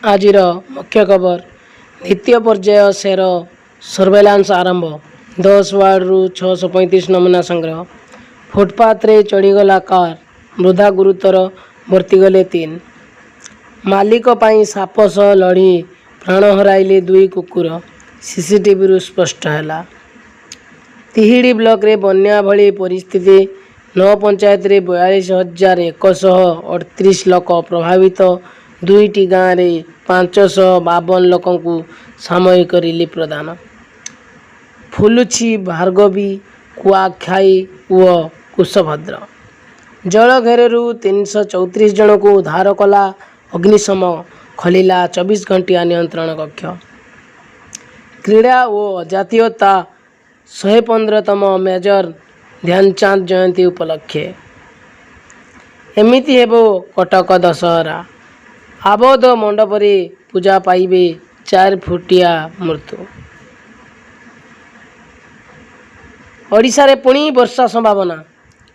ଆଜିର ମୁଖ୍ୟ ଖବର। ଦ୍ୱିତୀୟ ପର୍ଯ୍ୟାୟ ସେରୋ ସର୍ଭେଲାନ୍ସ ଆରମ୍ଭ। 10 ୱାର୍ଡରୁ 635 ନମୁନା ସଂଗ୍ରହ। ଫୁଟପାଥରେ ଚଢ଼ିଗଲା କାର୍, ବୃଦ୍ଧା ଗୁରୁତର, ବର୍ତ୍ତିଗଲେ ତିନି। ମାଲିକ ପାଇଁ ସାପ ସହ ଲଢ଼ି ପ୍ରାଣ ହରାଇଲେ ଦୁଇ କୁକୁର, ସିସିଟିଭିରୁ ସ୍ପଷ୍ଟ ହେଲା। ତିହିଡ଼ି ବ୍ଲକରେ ବନ୍ୟା ଭଳି ପରିସ୍ଥିତି। ନଅ ପଞ୍ଚାୟତରେ 42,138 ଲୋକ ପ୍ରଭାବିତ। ଦୁଇଟି ଗାଁରେ 552 ଲୋକଙ୍କୁ ସାମୟିକ ରିଲିଫ ପ୍ରଦାନ। ଫୁଲୁଛି ଭାର୍ଗବୀ, କୁଆଖାଇ ଓ କୁଶଭଦ୍ରା। ଜଳଘେରରୁ 334 ଜଣଙ୍କୁ ଉଦ୍ଧାର କଲା ଅଗ୍ନିଶମ, ଖୋଲିଲା 24 ଘଣ୍ଟିଆ ନିୟନ୍ତ୍ରଣ କକ୍ଷ। କ୍ରୀଡ଼ା ଓ ଜାତୀୟତା। 115ତମ ମେଜର ଧ୍ୟାନଚାନ୍ଦ ଜୟନ୍ତୀ ଉପଲକ୍ଷେ ଏମିତି ହେବ କଟକ ଦଶହରା। ଆବଦ୍ଧ ମଣ୍ଡପରେ ପୂଜା ପାଇବେ 4 ଫୁଟିଆ ମୂର୍ତ୍ତି। ଓଡ଼ିଶାରେ ପୁଣି ବର୍ଷା ସମ୍ଭାବନା।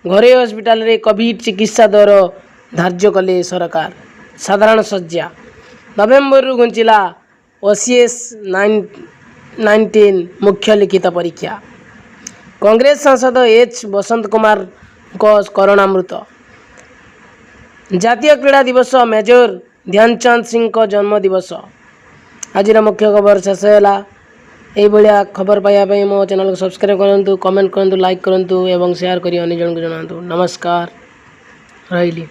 ଘରୋଇ ହସ୍ପିଟାଲରେ କୋଭିଡ୍ ଚିକିତ୍ସା ଦର ଧାର୍ଯ୍ୟ କଲେ ସରକାର। ସାଧାରଣ ଶଯ୍ୟା। ନଭେମ୍ବରକୁ ଘୁଞ୍ଚିଲା ଓସିଏସ୍ 19 ମୁଖ୍ୟ ଲିଖିତ ପରୀକ୍ଷା। କଂଗ୍ରେସ ସାଂସଦ ଏଚ୍ ବସନ୍ତ କୁମାରଙ୍କ କରୋନା ମୃତ୍ୟୁ। ଜାତୀୟ କ୍ରୀଡ଼ା ଦିବସ, ମେଜର ଧ୍ୟାନଚାନ୍ଦ ସିଂଙ୍କ ଜନ୍ମ ଦିବସ। ଆଜିର ମୁଖ୍ୟ ଖବର ଶେଷ ହେଲା। ଏଇଭଳିଆ ଖବର ପାଇବା ପାଇଁ ମୋ ଚ୍ୟାନେଲକୁ ସବସ୍କ୍ରାଇବ୍ କରନ୍ତୁ, କମେଣ୍ଟ କରନ୍ତୁ, ଲାଇକ୍ କରନ୍ତୁ ଏବଂ ସେୟାର କରି ଅନ୍ୟ ଜଣଙ୍କୁ ଜଣାନ୍ତୁ। ନମସ୍କାର, ରହିଲି।